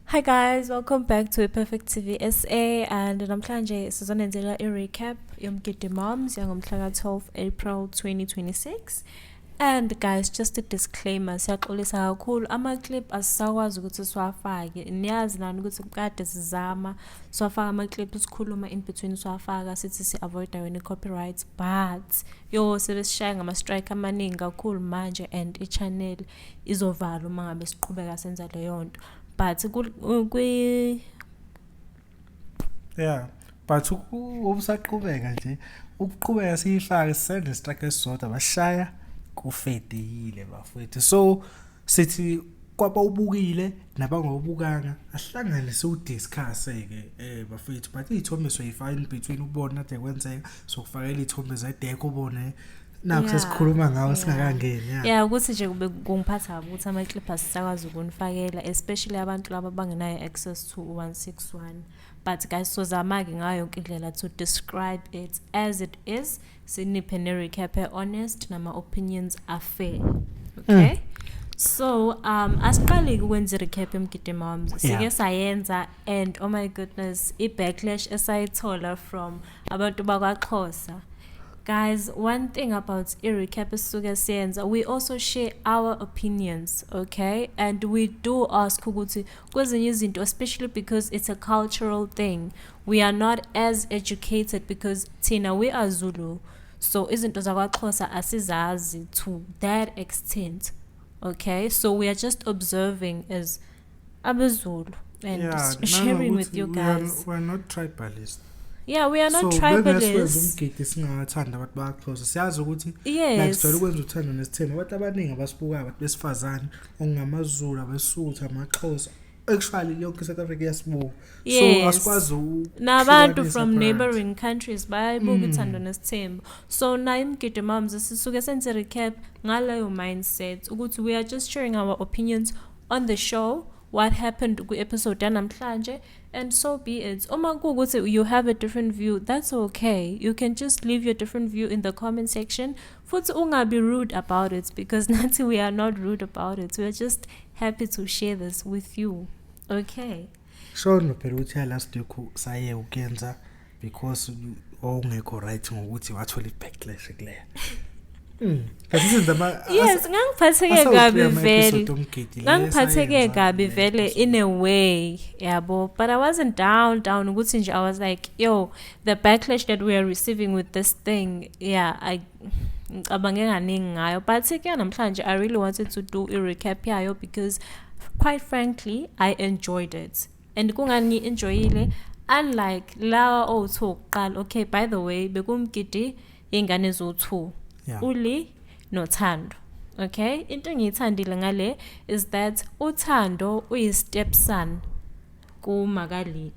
Hi guys, welcome back to Perfect TV SA and namhlanje sizonenzela i-recap yomgidi Moms yangomhla ka-12 April 2026. And guys, just a disclaimer, siyaxolisa kakhulu, ama-clip asisakwazi ukuthi siwafake. Niyazi nani ukuthi kade sizama siwafaka ama-clip, sikhuluma in between siwafaka, sithi si-avoid wena i-copyright, but yo, sebesishaya ngama-strike amaningi kakhulu manje and i-channel izovalwa uma ngabe siqhubeka senza leyo nto. But kwi Yeah, but ubusaqhubeka nje ukuqhubeka siyifake, sisende strike esisodwa, bashaya kufedile bafowethu. So sithi kwabawubukile nabangawubukanga, ahlangane siwudiscuss ke bafowethu, but izithombe soyifaka in between, ubone kade kwenzeka, sokufakela izithombe zedekho, ubone nakho sesikhuluma ngawo singakangeni, yeah. Yeah, ukuthi nje kube kungiphatha kabi ukuthi ama-clip asisakwazi ukunifakela, especially abantu laba abangenayo access to 161. But guys, sozama-ke ngayo yonke indlela to describe it as it is, siniphe ne-recap e-honest nama-opinions a-fair, okay? So asiqali ukwenza i-recap emgidi Moms. Sike sayenza and oh my goodness, i-backlash esayithola from abantu bakwaXhosa. Guys, one thing about i-recap esisuke siyenza, we also share our opinions, okay? And we do ask ukuthi kwezinye izinto, especially because it's a cultural thing, we are not as educated because thina we are Zulu, so izinto zakwaXhosa asizazi to that extent, okay? So we are just observing as abeZulu and sharing with nanokuthi you guys. We are not tribalist. Yeah, we are not So bengeswenza tribalists. umgidi singawathanda abantu bakwaXhosa, siyazi ukuthi like sijwayele ukwenza uthando nesithembu. Abantu abaningi abasibukayo abantu besifazane, okungamaZulu, abeSuthu, amaXhosa, actually yonke i-South Africa iyasibuka, so asikwazi Nabantu ukuhlukanisa from phakathi. Neighboring countries bayayibuka uthando nesithembu. So nayo imgidi Moms sisuke senze recap ngaleyo mindset ukuthi we are just sharing our opinions on the show, what happened kwi-episode yanamhlanje, and so be it. Uma kuwukuthi you have a different view, that's okay, you can just leave your different view in the comment section, futhi ungabi rude about it, because nathi we are not rude about it. We are just happy to share this with you, okay? Shono phela ukuthi ya last week saye ukuyenza because owungekho right ngokuthi wathola i-backlash kuleya. Kasi senza ama Yes, ngangiphatheke kabi vele. Episode omgidi le Ngangiphatheke esayenza kabi le vele episode. In a way, yabo, but I wasn't down down, ukuthi nje I was like, yo, the backlash that we are receiving with this thing, yeah, I ngicabange kaningi ngayo. But ke namhlanje I really wanted to do a recap yayo because quite frankly I enjoyed it, and kungani ngi-enjoyile unlike lawa owu-two okuqala. Okay, by the way, bekumgidi iy'ngane eziwu-two, uLi noThando. Okay, into engiyithandile ngale is that uThando uyi-stepson kuMakali.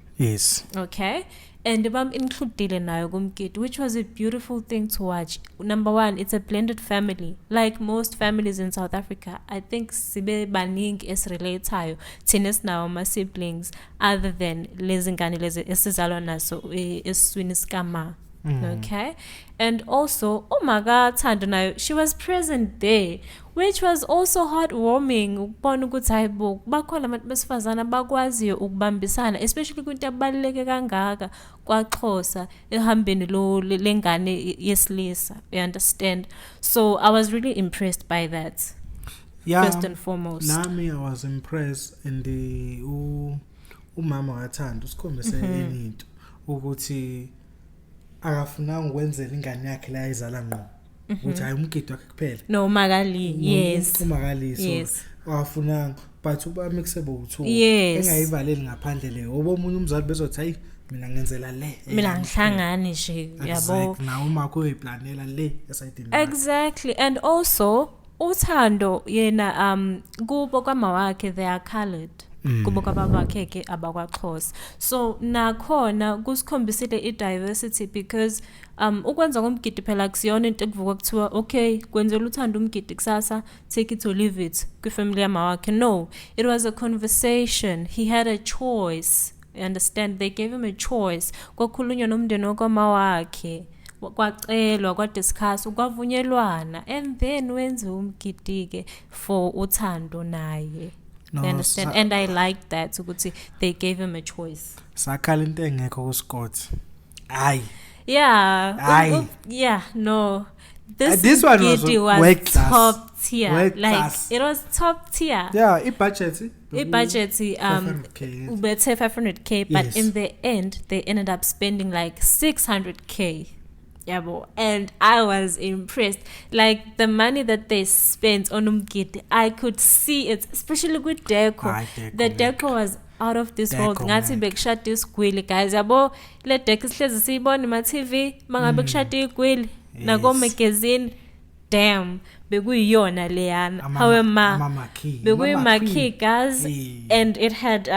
Okay, and bam-includile nayo kumgidi, which was a beautiful thing to watch. Number one, it's a blended family, like most families in South Africa. I think sibe baningi esirelate-ayo thina esinawo ama-siblings other than lezi ngane lezi esizalwa naso esiswini sikama. Okay, and also uMakaThando nayo, she was present there, which was also heartwarming ukubona ukuthi hayi bo, bakhona abantu besifazana bakwaziyo ukubambisana, especially kwinto ebaluleke kangaka kwaXhosa, ehambeni lo lengane yesilisa, you understand? So I was really impressed by that first and foremost. Nami I was impressed, and umama kaThando usikhombise enye into ukuthi akafunanga ukwenzela ingane yakhe la ayizala ngqo, ukuthi hayi, umgidi wakhe kuphela. No, Makali, yes. UMakali, so akafunanga, but ubamixe bowu-two, engayivaleli ngaphandle le, ngoba omunye umzali bezothi, hayi, mina ngenzela le Mina eyami. Ngihlangani nje, yabo. Exactly. Nawe umakho uyiplanela le esayidini lakhe. Exactly, and also uThando yena, kubo kwama wakhe they are colored, kubo kwababa wakhe ke abakwaXhosa, so nakhona kusikhombisile i-diversity, because ukwenza komgidi phela kusiyona into ekuvuka kuthiwa, okay, kwenzela uThando umgidi kusasa, take it or leave it, kwifamily yama wakhe. No, it was a conversation. He had a choice, you understand? They gave him a choice. Kwakhulunywa nomndeni wakwama wakhe, kwacelwa, kwadiscuss, kwavunyelwana, and then wenze umgidi-ke for uThando naye. No, You understand? And I like that ukuthi they gave him a choice. Sakhala into engekho kuScott. Hayi. Yeah. Aye. Yeah, no. This, This one was Gidi was world class. top tier. World Like class. it was top tier. Yeah, i-budget I-budget 500K. ubethe 500K, but in the end they ended up spending like 600K. Yabo. And I was impressed. Like the money that they spent on umgidi, I could see it, especially with deco. Hayi, deco, The ngeke. deco was out of this world. Deco, Ngathi ngeke. bekushada isigwili guys. Yabo, le deco sihlezi siyibona ema TV mangabe kushada igwili nako magazine. Damn, bekuyiyona leyana. However, Ama-marquee. bekuyi-marquee guys, Yeah. and it had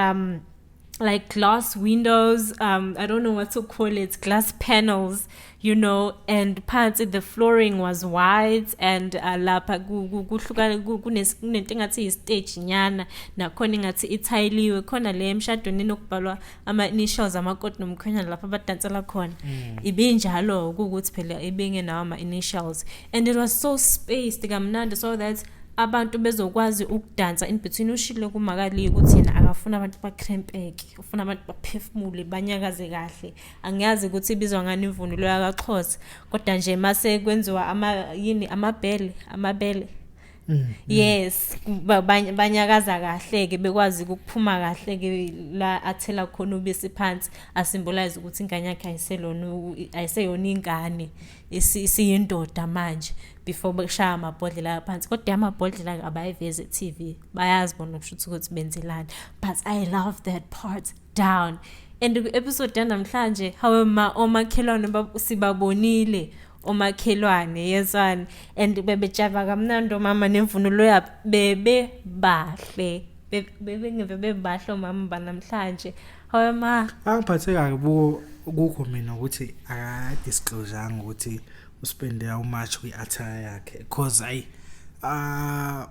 like glass windows, I don't know what to call it, glass panels, you know, and phansi the flooring was white, and lapha kuhlukana kunento engathi i-stage nyana, nakhona ingathi ithayiliwe khona le emshadweni inokubhalwa ama-initials amakoti nomkhwenyana lapha abadansela khona. Ibinjalo ukuthi phela ibingenawo ama-initials, and it was so spaced kamnandi so that abantu bezokwazi ukudansa in between. Ushilo kuMakali ukuthi yena akafuna abantu bakrempeke, ufuna abantu baphefumule banyakaze kahle. Angiyazi ukuthi ibizwa ngani imvunulo yakaXhosa, kodwa nje mase kwenziwa ama yini amabhele amabele, yes, banyakaza kahle ke, bekwazi ukuphuma kahle ke la athela khona ubisi phansi, asymbolize ukuthi ingane yakhe ayiselona ayiseyona ingane, isiyindoda manje, before bekushaya amabhodlela phansi. Kodwa amabhodlela abayiveze e-TV, bayazi bona kusho ukuthi benzelani, but I love that part down. And ku-episode yanamhlanje, hawe ma, omakhelwane sibabonile omakhelwane yezwane, and bebejava kamnandi omama nemvunulo yabo, bebe bahle, bebengeve bebahle omama banamhlanje, hawe ma. Angiphatheka kabi kukho mina ukuthi aka-disclosanga ukuthi uspende how much kwi-attire yakhe, because ayi,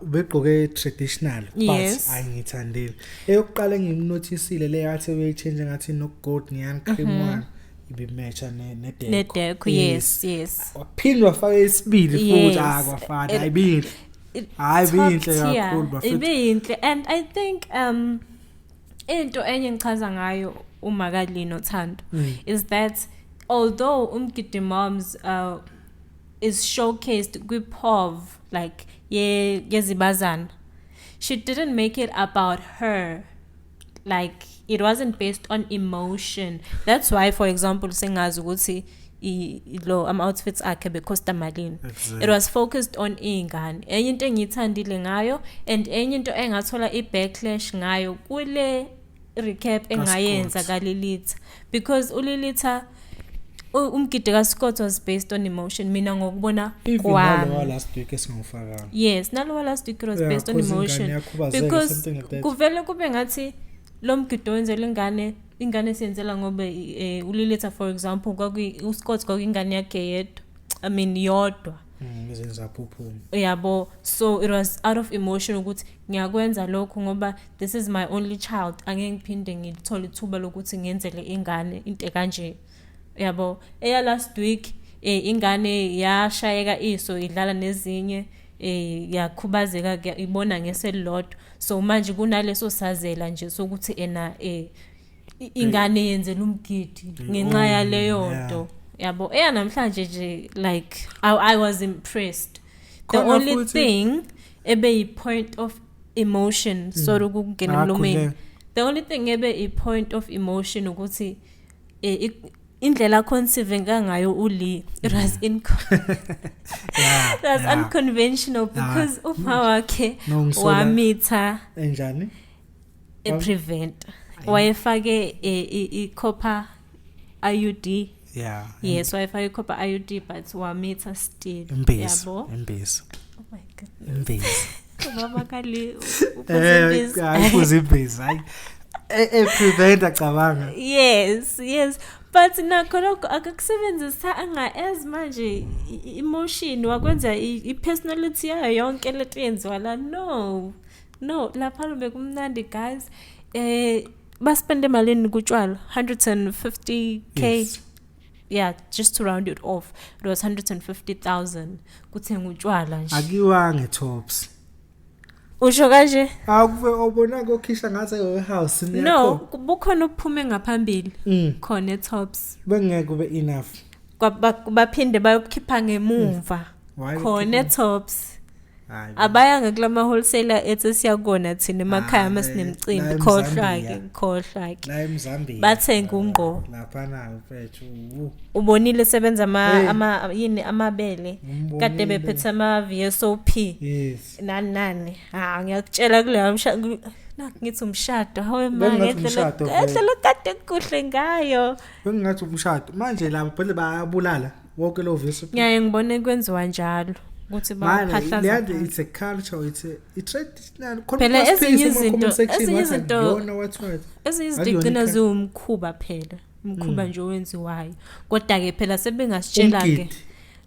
ubegqoke traditional, but ayingithandile eyokuqala engimnothisile le yathi beyichange ngathi no gold neon cream one ibimatcha ne-deco. Ne-deco, yes. Waphinde wafaka isibili futhi. Akwafana, ayibinhle. Hayi, Top ibinhle tier. kakhulu bafethu. Ibiyinhle, and I think into enye engichaza ngayo uMakali noThando is that although Umgidi Moms is showcased kwi-POV like yezibazana, she didn't make it about her. Like it wasn't based on emotion. That's why, for example, singazi ukuthi lo ama outfits akhe becosta malini. It was focused on ingane. Enye into engiyithandile ngayo, and enye into engathola i-backlash ngayo kule recap engayenza kaScott. kaLilitha, because uLilitha umgidi kaScott was based on emotion, mina ngokubona Even kwami. nalowa last week esingawufakanga. Yes, nalowa last week it was Yeah, based on 'cause ingane emotion yakhubazeka, because something like that. kuvele kube ngathi lo mgido wenzela ingane, ingane siyenzela ngoba uLilitha, for example, uScott kwakuyingane yakhe yedwa, I mean yodwa. Izenza phuphuma. Yabo, so it was out of emotion ukuthi ngiyakwenza lokhu ngoba this is my only child, angeke ngiphinde ngithole ithuba lokuthi ngenzele ingane into kanje, yabo. Eya last week, ingane yashayeka iso idlala nezinye, yakhubazeka ke, ibona ngeselilodwa, so manje kunaleso sazela nje sokuthi ena ingane yenzela umgidi ngenxa yaleyo nto, yabo. Eya namhlanje nje, like I was impressed. The Khona only thing ebe yi point of emotion, sorry ukungena emlomeni, Akhuleka. the only thing ebe i point of emotion ukuthi indlela aconceive ngayo uLee, it was it was unconventional because uma wakhe No, ngisola wamitha enjani? eprevent, wayefake i-copper IUD. Yes, wayefake i-copper IUD, but wamitha still. Imbiza. Yabo. Imbiza. Oh my goodness. Imbiza. Ubaba kali uphuza imbiza. Hayi, uphuza imbiza. Hayi. E prevent acabanga. Yes, but nakho lokho akakusebenzisa anga as manje emotion wakwenza i-personality yayo yonke lento yenziwa la. No, no, lapha bekumnandi guys. Baspende malini kutshwala? 150K. Yes. Yeah, just to round it off, it was 150,000 kuthenga utshwala nje. Akiwange tops. Usho kanje? Akuve obona kokhisha ngathi ehouse. No, bukhona uphume ngaphambili khona eTops. Bengeke kube enough. Baphinde bayokhipha ngemumva Why khona bekhipha? eTops. Hayi. Abayanga kulama wholesaler ethi siyakona thina emakhaya Ah, masinemicimbi. la Khohlwa eMzambia. ke, khohlwa ke. La eMzambia. Bathenga ungqo. Lapha na mfethu. Ubonile sebenza ama Hey. ama yini, amabele Ngimbonile. kade bephethe ama VSOP Yes. nani nani. Ha, ngiyakutshela kuleyo ngithi umshado, hawe ma, Bengingathi ngendlela umshado vele. ngendlela kade kuhle ngayo. Bengingathi umshado. Manje laba phela bayabulala wonke lo VSOP. Ngiyaye ngibone kwenziwa njalo ukuthi Manje baphahlaza leyanto, phansi. it's a culture, it's a traditional. Khona Phela uma ezinye space ema izinto- comment section ezinye wathi izinto- akuyona, what what. Ezinye izinto Akuyona igcina i-culture. ziwumkhuba phela, umkhuba nje owenziwayo, kodwa-ke phela sebengasitshela-ke. Umgidi.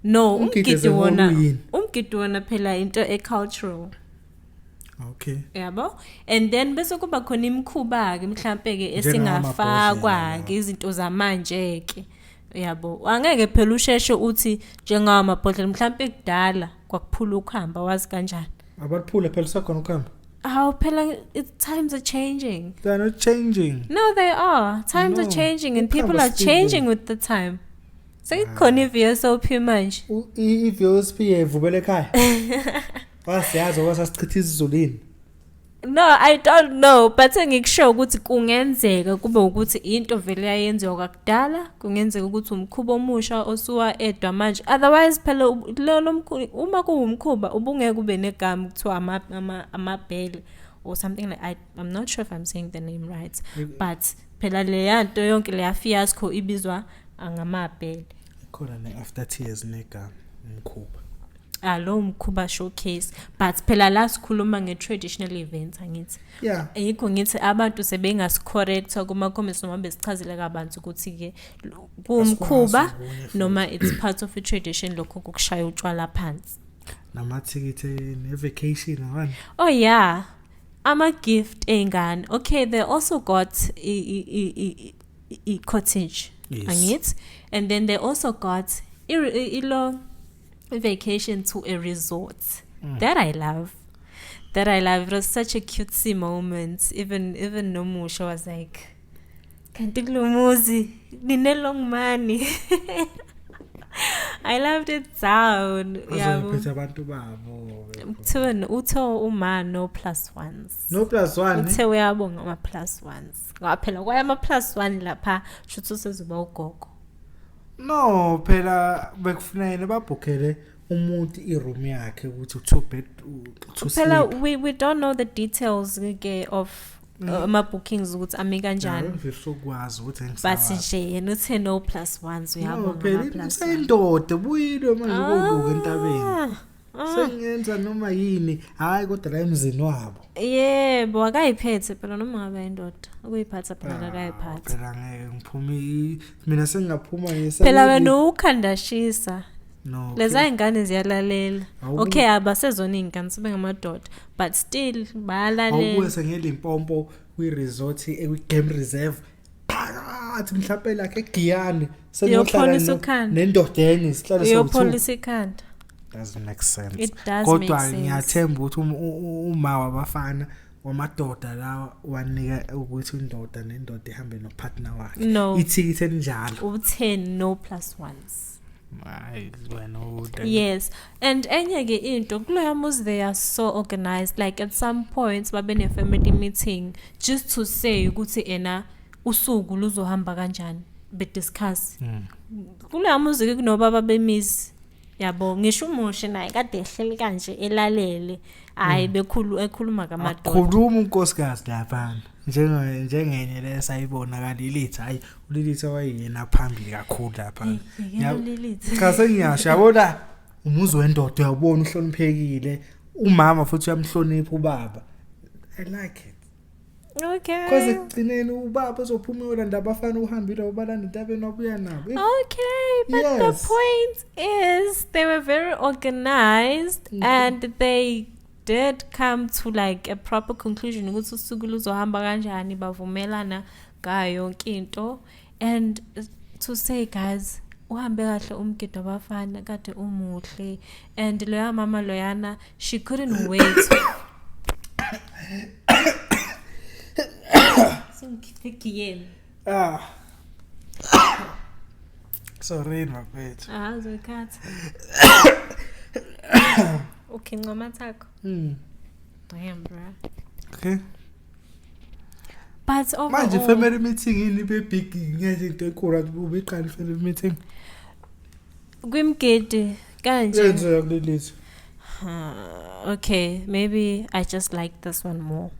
No, Umgidi as umgidi a whole wona, uyini? umgidi wona phela into e-cultural. Okay. Yabo, and then bese kuba khona imikhuba-ke mhlampe-ke Njengamabhodlela esingafakwa-ke izinto zamanje-ke, yabo. Angeke phela usheshe uthi njengawo amabhodlela, mhlampe kudala kwakuphula ukuhamba, wazi kanjani? Abaphula phela, sakhona ukuhamba. Hawu phela, times are changing. They are not changing. No, they are. Times No, are changing and people ukuhamba are still changing there. with the time. Sekukhona i-VSOP manje. I-VSP evubele ekhaya. Wasiyazi ngoba sasichitha isiZulwini. No, I don't know, but engikusho ukuthi kungenzeka kube ukuthi into vele yayenziwa kwakudala, kungenzeka ukuthi umkhuba omusha osuwa edwa manje. Otherwise phela lo uma kuwumkhuba ubungeke ube negama kuthiwa amabhele or something like I'm not sure if I'm saying the name right, but phela leya nto yonke leya fiasco ibizwa ngamabhele. Khona ne-after tears negama umkhuba. Alo mkhuba showcase, but phela la sikhuluma nge-traditional events, angithi? Yeah. Yikho ngithi abantu sebengasicorrecta kuma-comments noma besichazele kabanzi ukuthi-ke kuwumkhuba Asikwazi okunye futhi. noma it's part of i-tradition lokho kokushaya utshwala phansi. Namathikithi ne-vacation awani. Oh yeah, ama-gift ey'ngane. Okay, they also got i-cottage, Yes. angithi? And then they also got ilo vacation to a resort. That I love. That I love. It was such a cutesy moment. Even Nomusha was like, kanti kulo muzi nine long money. I loved it down. Yabo. Bazophethe abantu babo. Kuthiwe uthe uma no plus ones. No plus one. Uthe uyabonga ama plus ones. Ngoba phela kwaya ama plus one lapha shuthi usezoba ugogo. No, phela bekufunele babhukhele umuntu i-room yakhe ukuthi two bed, two Phela sleep. we don't know the details ke of ama bookings ukuthi ami kanjani. Ngifisa ukuthi But engisawazi. nje yena uthe no plus ones, No, uyabonga phela ama plus ones. useyindoda buyile manje ukoluka entabeni. Ah. Sengenza noma yini, hayi kodwa la emzini wabo. Yebo, akayiphethe phela noma ngabe indoda. Ukuyiphatha phela akayiphathe. Phela ngeke ngiphume mina, sengingaphuma ngisa. Phela wena ukhandashisa. No. Leza ingane ziyalalela. Okay, abasezona ingane, sebengamadoda, but still bayalalela. Awubuye sengeLimpopo kwi-resort, ekwi-game reserve phakathi mhlawumbe lakhe eGiyani, sengiyohlala Uyopholisa ukhanda. nendodeni, sihlale sowu-two. Uyopholisa ikhanda. Doesn't make sense. It does Kodwa make sense. ngiyathemba ukuthi uma wabafana wamadoda lawa wanika ukuthi indoda nendoda ihambe nopartner wakhe No. ithikithi elinjalo. Uthe no plus ones. Hayi wena ude. Yes, and enye ke into kuloya muzi, they are so organized. Like at some point babe ne family meeting just to say ukuthi ena usuku luzohamba kanjani, be discuss. Kuloya muzi ke kunobaba bemizi. Yabo, ngisho umushe naye kade ehleli kanje elalele. Hayi, bekhulu ekhuluma kamadoda. Khuluma unkosikazi lapha njengenye lesayibona kaLilitha. Hayi, uLilitha wayeyena phambili kakhulu lapha. Yekela uLilitha. Cha, sengiyasho, yabona umuzi wendoda, uyabona uhloniphekile umama futhi uyamhlonipha ubaba. I like it. Okay. Because ekugcineni ubaba uzophuma uyolanda abafana, uhambile ubalanda entabeni wabuya nabo. Okay, but the Yes. point is they were very organized and they did come to like a proper conclusion ukuthi usuku luzohamba kanjani, bavumelana ngayo yonke into. And to say guys, uhambe kahle umgido wabafana, kade umuhle, and loya mama loyana, she couldn't wait. Ungikhiphe egiyeni. Ah. Sorry bafethu. Ah, uzoyikhatha. Okay, ncoma thakho. Damn, bro. Okay. But overall, Manje family meeting yini ibe big ngenye into enkulu athi ubiqala family meeting. Kwimgidi kanje. Yenzeka kuleli. Okay, maybe I just like this one more.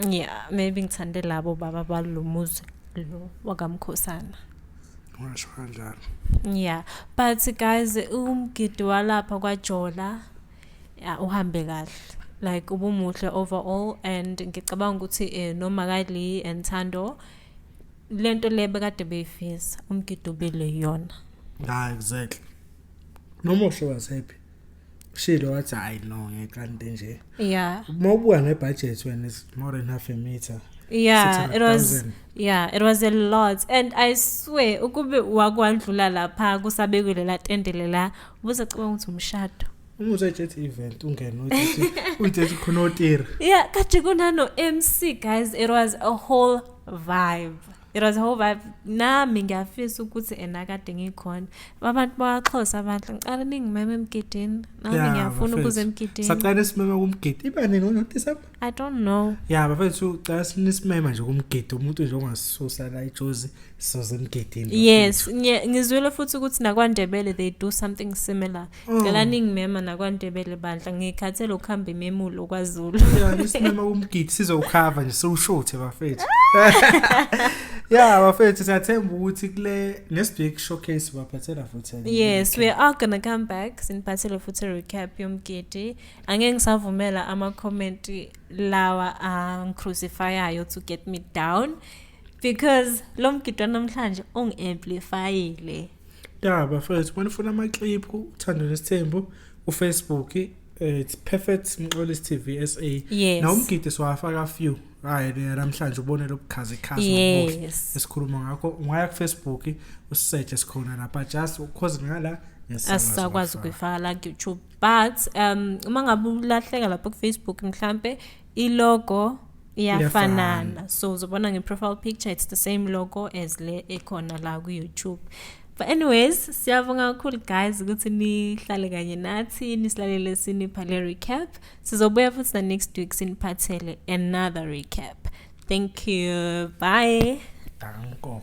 Yeah, maybe ngithande labo baba balomuzi lo wakamkhosana. Ungasho kanjalo. Yeah, but guys, umgidi walapha kwaJola, yeah, uhambe kahle. Like ubumuhle overall, and ngicabanga ukuthi noma kaLi and Thando lento le bekade beyifisa umgidi ubile yona. Ah, exactly. Noma usho was happy. Shilo wathi hayi no ngekanti nje. Yeah. Mawubuka ngebudget when it's more than half a meter. Yeah, it was 600,000. Yeah, it was a lot, and I swear ukube wakwandlula lapha kusabekile la tendele la ubuzocabanga ukuthi umshado. Uma uzojethi event ungene uthi ujethi khona otira. Yeah, kade kunano MC guys, it was a whole vibe. It was a whole vibe. Nami ngiyafisa ukuthi ena kade ngikhona. Abantu bayaxhosa abantu ngicela ningimeme emgidini. Nami Yeah, ngiyafuna ukuza bafethu. emgidini. Saqala isimema kumgidi. Iba nini ngoDecember? I don't know. Yeah, bafethu cela sinisimema nje kumgidi umuntu nje ongasisusa la ijozi sizoze emgidini. Yes, ngizwile futhi ukuthi nakwaNdebele they do something similar. Ngicela ningimema nakwaNdebele bandla, ngikhathele ukuhamba imemulo kwaZulu. Yeah, nisimema kumgidi sizokhava nje siwushuthe bafethu. Yeah, bafethu siyathemba ukuthi kule next week showcase baphathela futhi. Yes, we are gonna come back siniphathele futhi recap yomgidi. Angeke ngisavumela ama comment lawa angicrucifyayo to get me down, because lo mgidi namhlanje ungi-amplifyile. Yeah, bafethu uma nifuna ama clip uThando Nesithembu uFacebook, it's Perfect Mxolisi TV SA. Yes. Na umgidi siwafaka few. Hayi namhlanje ubone lobukhazi khazi ngobuhle. Yes. Esikhuluma ngakho ungaya ku Facebook usearch esikhona lapha just ukhoze ngala asisakwazi ukuyifaka la ku YouTube, but uma ngabe ulahleka lapha ku Facebook mhlambe ilogo iyafanana, so uzobona nge profile picture it's the same logo as le ekhona la ku YouTube. But anyways, siyabonga kakhulu guys ukuthi nihlale kanye nathi nisilalele sinipha le recap. Sizobuya futhi na next week siniphathele another recap. Thank you. Bye. Danko.